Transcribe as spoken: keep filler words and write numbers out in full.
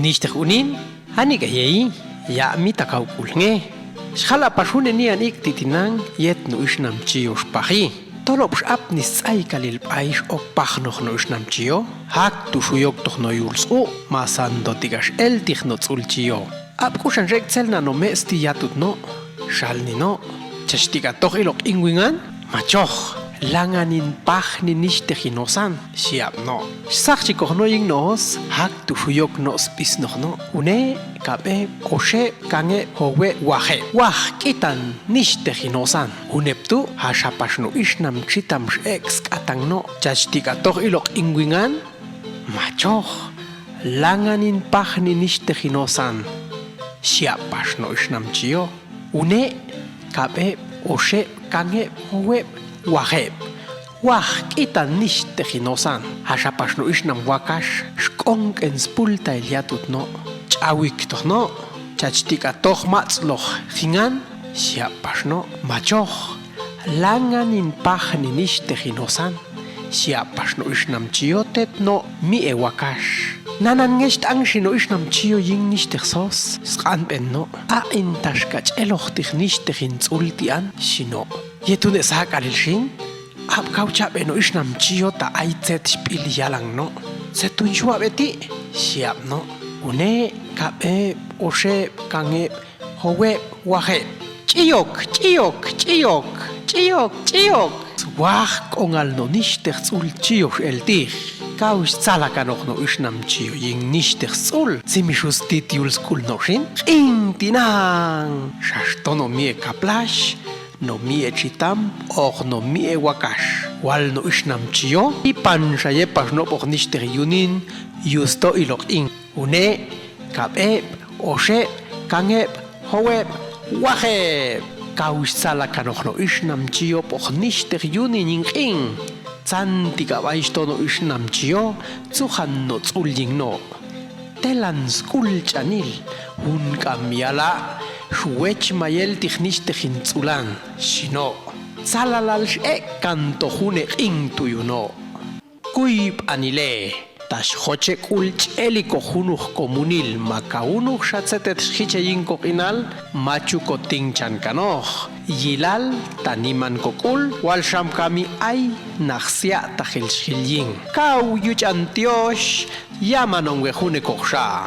Nixtej unin, ani kayei, ya' mi takau kul nge. Xjala' pax une nian ik titinang, yet no ixnam chiyo xpaqi. Tolob x'apni sts'ai kalil b'ai x'ok pajnoq no ixnam chiyo, hak tu' xuyok toq no yul sq'u', masan to tigax el tij no ts'ul chiyo. Ab k'uxan x'ek tselna no me'sti yatut no', xalni no'. Chach tiga toq ilo' q'inwingan, machoq, langanin pajni nixtej inosan, xi ab no'. Xsakchikoq no yin no'os, hak tu' xuyok no sb'isnoq no'. Une', kab eb', ox eb', kan eb', jow eb', waj eb'. Waj k'itan nixtej inosan. Une' tu', jaxa pax no ixnam chitam x'ek sk'atan no'. Chach tiga toq ilo' q'inwingan, machoq, langanin pajni nixtej inosan, xi ab pax no ixnam chiyo. Une', kab eb', ox eb', kan eb', jow eb', waj eb'. Waj k'itan nixtej inosan. Jaxa pax no ixnam wakax, xk'ongk'en spultail yatut no'. Ch'awik toq no', chach tiga toq mats'loj jingan, xi ab pax no'. Machoq, langanin pajni nixtej inosan, xi ab pax no ixnam chiyo tet no' mi'e wakax. Nanan ngex t'angxi no ixnam chiyo yin nixtej sos, sq'anpen no'. A'in tax kach'eloj tij nixtej in ts'ul ti'an, xi no'. Yetune' sak'alil xin, ab kau chab'e no ixnam chiyo ta ay tzet xp'il yalang no'. Tzetun xwab'e ti', xi ab no'. Une', kab eb', ox eb', kan eb', jow eb', waj eb'. Ch'iyok, ch'iyok, ch'iyok, ch'iyok, ch'iyok. Waj k'ongal no nixtej ts'ul chiyo x'el tij. Kau xtzalakanoq no ixnam chiyo yin nixtej ts'ul. Tzimix ust tit yul sk'ul no xin. Q'in ti'nang. Xaxto no mi'e kaplax, no mi'e chitam, hoq no mi'e wakax. Wal no ixnam chiyo. Ipan xayepax no b'oq nixtej yunin, yusto ilo' q'in. Une', kab eb', ox eb', kan eb', jow eb', waj eb'. Kau xtzalakanoq no ixnam chiyo b'oq nixtej yunin yin q'in. Tzan tiga b'ay xto no ixnam chiyo, tzujan no ts'ul yin no'. Telan sk'ul ch'anil, jun k'am yala', xwech mayel tij nixtej in ts'ulan, xi no'. Tzalalal x'ek' kan to june' q'in tuyu no'. Kuy b'anile, tax jochek'ul ch'eliko junuq komunil, maka junuq xa tzetet xjiche yin koq'inal, machuko tinchan kanoq, yilal, taniman kok'ul, wal xam kami ay, najsia' tajil xjil yin. Kau yuch'an tiox, yamanon we june' koqxa.